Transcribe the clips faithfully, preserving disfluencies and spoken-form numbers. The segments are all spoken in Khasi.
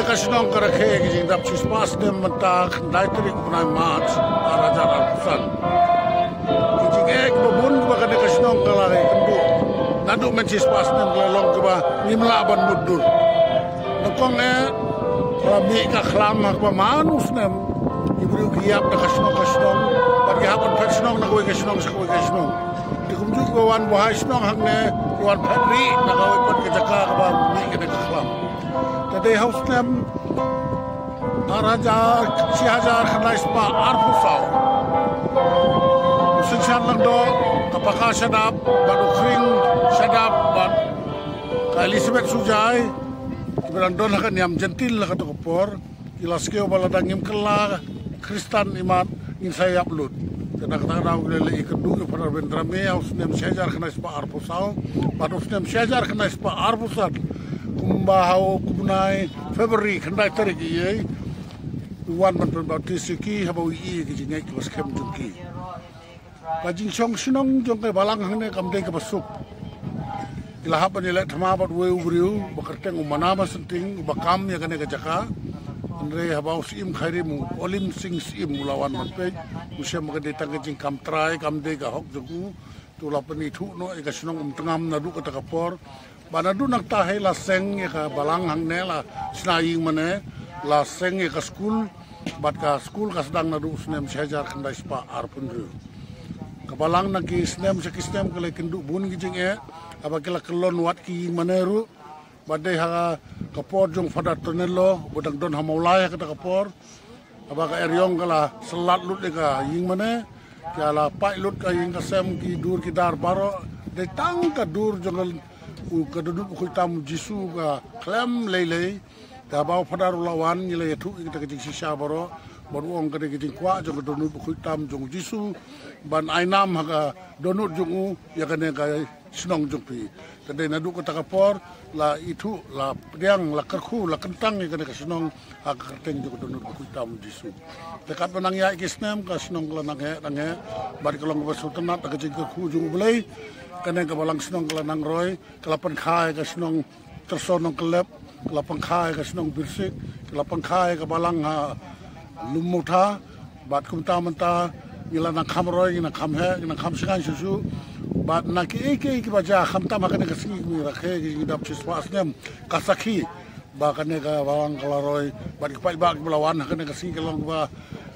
Ka shnong ka rakhe ka jingdap shispah snem mynta khyndai tarik u bnai March ar hajar arphew san. Ki jingeh kiba bun kiba kane ka shnong ka la ïakynduh naduh mynta shispah snem ka la long kiba ngim lah ban mutdur. Nyngkong eh ka la mih ka khlam ha kaba man u snem ki briew ki ïap da ka shnong ka shnong bad ki hap ban phet shnong na kawei ka shnong sha kawei ka shnong. Te kumjuh kiba wan buhai shnong hangne ki wan phet rieh na kawei pat ka jaka kaba mih kane ka khlam. Te dei ha u snem ar hajar, shi hajar khyndai spah arphew saw, u Synshar Lyngdoh, ka Paka Shadap bad u Khring Shadap bad ka Elizabeth Sujai, kiba dang don ha ka niam Jentil ha kato ka por, ki la skhem ba lada ngim kylla Khristan imat ngin sa ïap lut. Te na kata ka daw ki la leit ïakynduh ïa u Phadar Bendrame ha u snem shi hajar khyndai spah arphew saw bad u snem shi hajar khyndai spah arphew san, kumba ha u bnai February khyndai tarik ïa u wan ban pynbaptis ïa ki haba u ïohi ïa ki jingngeit kiba skhem jong ki. Ka jingshong shnong jong ka balang hangne kam dei kaba suk. Ki la hap ban ïaleh thma bad uwei u briew ba kyrteng u Mana Masanting uba kam ïa kane ka jaka. Hynrei haba u Syiem Khyrim, u Olim Singh Syiem, u la wan ban peit, u shem ba ka dei tang ka jingkam trai, kam dei ka hok jong u. Te u la pynithuh noh ïa ka shnong Umtngam naduh kata ka por. Bad naduh nangta hi la seng ïa ka balang hangne, la shna ïing mane, la seng ïa ka skul. Bad ka skul ka sdang naduh u snem shi hajar khyndai spah arphew hynriew. Ka balang na ki snem sha ki snem ka la ïakynduh bun ki jingeh haba ki la kyllon wad ki ïing mane ruh. Bad dei ha ka por jong Phadar Tonello ba dang don ha Mawlai ha kata ka por, haba ka eriong ka la syllat lut ïa ka ïing mane, ka la pait lut ka ïing ka sem, ki dur ki dar baroh. Dei tang ka dur jong ka, u, ka dohnud bakhuid tam u Jisu ka khlem lei lei. Te haba u Phadar u la wan, ngi la ïathuh ïa kita ki jingshisha baroh, bad u ong ka dei ka jingkwah jong ka dohnud bakhuid tam jong u Jisu ban ai nam ha ka dohnud jong u ïa kane ka shnong jong phi. Te dei naduh kata ka por la ithuh, la pdiang, la kyrkhu, la kyntang ïa kane ka shnong ha ka kyrteng jong ka dohnud bakhuid tam u Jisu. Te katba nang ïaid ki snem ka shnong ka la nang heh nang heh bad ka long kaba sngewtynnat da ka jingkyrkhu jong U Blei. Kane ka balang shnong ka la nang roi, ka la pynkha ïa ka shnong Tyrso Nongkyllep, ka la pynkha ïa ka shnong Birsik, ka la pynkha ïa ka balang ha Lumutha. Bad kumta mynta ngi la nang kham roi, ngi nang kham heh, ngi nang kham shngaiñ shuh shuh. Bad na kiei kiei kiba jia, khamtam ha kane ka sngi, ngi rakhe ki jingdap shispah snem, ka sakhi ba kane ka balang ka la roi. Bad ki paidbah kiba la wan ha kane ka sngi ka long ba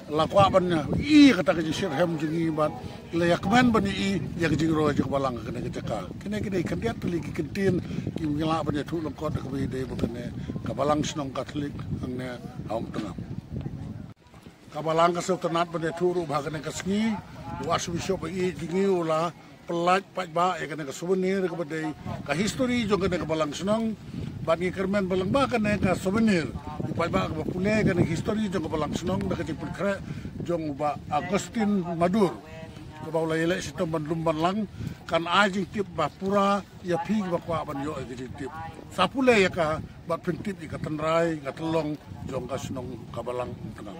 la kwah ban ïohi kata ka jingshitrhem jong ngi bad la ïakmen ban ïohi ïa ka jingroi jong ka balang ha kane ka jaka. Kine ki dei khyndiat tylli ki kyntien kiba ngi lah ban ïathuh lyngkot, kaba ïadei bad kane ka balang shnong Katholik hangne ha Umtngam. Ka balang ka sngewtynnat ban ïathuh ruh ba ha kane ka sngi u Archbishop ba ïeit jong ngi u la pyllait paidbah ïa kane ka souvenir kaba dei ka history jong kane ka balang shnong. Bad ngi kyrmen ba lyngba kane ka souvenir, u paidbah kaba pule ïa kane ka history jong ka balang shnong da ka jingpynkhreh jong u Bah Augustine Madur, kaba u la ïaleh shitom ban lum ban lang, kan ai jingtip ba pura ïa phi kiba kwah ban ïoh ïa ka jingtip. Sa pule ïa ka bad pyntip ïa ka tynrai, ïa ka tyllong jong ka shnong ka balang Umtngam.